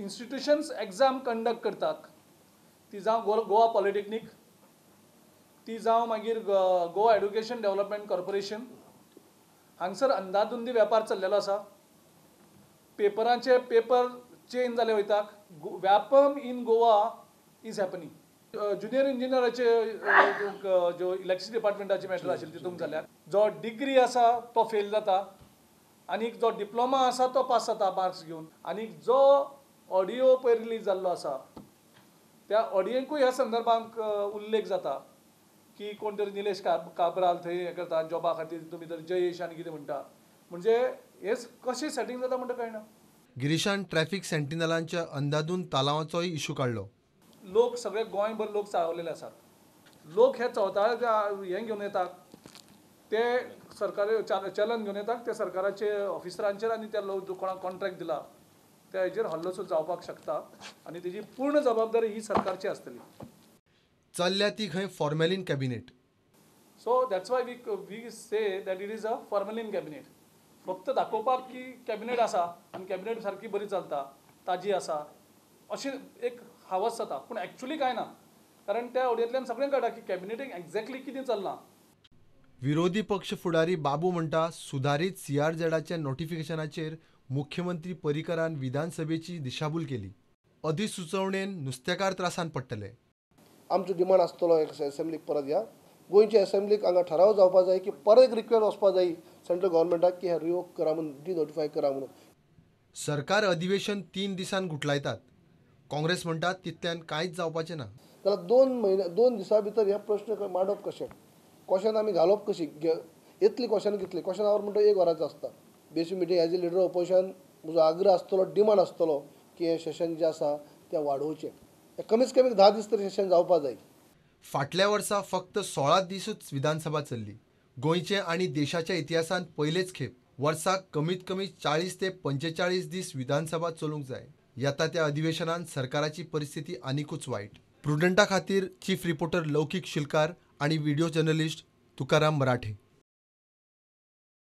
इन्स्टिट्युशन्स exam conduct करतात ती जावं गोवा पॉलिटेक्नीक, ती जावं मागीर गोवा एड्युकेशन डेव्हलपमेंट कॉर्पोरेशन, हांगसर अंदाधुंदी वेपार चल्लेलो आसा. पेपरांचे पेपर चेंज जाले वयता. Vyapam in Goa is happening. Junior इंजिनियराचे ज्यो इलेक्ट्रिसिटी डिपार्टमेंटाची मॅटर आशिल्ली तितूंत जाल्यार जो डिग्री आसा तो फेल जाता आनी जो डिप्लोमा आसा तो पास जाता मार्क्स घेवन. आनी जो ऑडियो पळय रिलीज जाल्लो आसा त्या ऑडियेकूय ह्या संदर्भात उल्लेख जाता की कोण तरी निलेश काब्राल थंय हें करता जॉबा खातीर तुमी तर जयेश आनी कितें म्हणटा, म्हणजे हें कशें सेटींग जाता म्हणटा कळना. गिरीशान ट्रॅफिक सेंटिनलांच्या अंदाधून तालावांचोय इशू काडलो. लोक सगळे गोंयभर लोक चाळवलेले आसात. लोक हे चवताळे हें घेवन येतात, ते सरकारी चलन घेवन येतात, ते सरकाराचे ऑफिसरांचेर आनी त्या लोक कोणाक कॉन्ट्रॅक्ट दिला त्या हेजेर हल्लो सुद्दां जावपाक शकता आनी तेजी पूर्ण जबाबदारी ही सरकारची आसतली. चल्ल्या ती खंय formalin cabinet. So that's why we say that it is a formalin cabinet. फक्त दाखोवपाक की कॅबिनेट आसा आनी कॅबिनेट सारकी बरी चलता, ताजी आसा अशें एक हावस जाता, पूण एक्चुअली कांय ना. कारण त्या ऑडियेंतल्यान सगळें कळटा की कॅबिनेटीक एक्झॅक्टली कितें चल्लां. विरोधी पक्ष फुडारी बाबू म्हणटा सुधारीत सीआरझेडाच्या नोटिफिकेशनाचेर मुख्यमंत्री पर्रीकरान विधानसभेची दिशाभूल केली. अधिसुचोवणेन नुस्तेकार त्रासान पडटले. आमचो डिमांड आसतलो एसेंब्लीक परत या गोंयच्या एसेंब्लीक हांगा ठराव जावपा जाय की परत एक रिक्वेस्ट वचपा जाय सेंट्रल गव्हर्मेंटाक की हें रिवोक करा म्हणून, डिनोटिफाय करा म्हणून. सरकार अधिवेशन 3 दिसान गुटलायतात. काँग्रेस म्हणटात तितल्यान कांयच जावपाचें ना. जाल्यार 2 म्हयने 2 दिसां भितर हे प्रश्न मांडप कशें, क्वेश्चन आमी घालप कशी, येतली क्वेश्चन कितली, क्वेश्चन our म्हणटा 1 वराचो आसता. Basic meeting as a leader of opposition म्हजो आग्रह आसतलो, डिमांड आसतलो की हें सेशन जें आसा तें वाडोवचें, कमीत कमी 10 दीस तरी सेशन जावपा जाय. फाटल्या वर्सा फक्त 16 दिसूच विधानसभा चल्ली. गोंयचे आनी देशाच्या इतिहासांत पयलेच खेप वर्साक कमीत कमी 40 ते 45 दीस विधानसभा चलूंक जाय. येता त्या अधिवेशनान सरकाराची परिस्थिती आनिकूच वायट. प्रुडंटा खातीर चीफ रिपोर्टर लौकीक शिलकार आनी व्हिडिओ जर्नलिस्ट तुकाराम मराठे.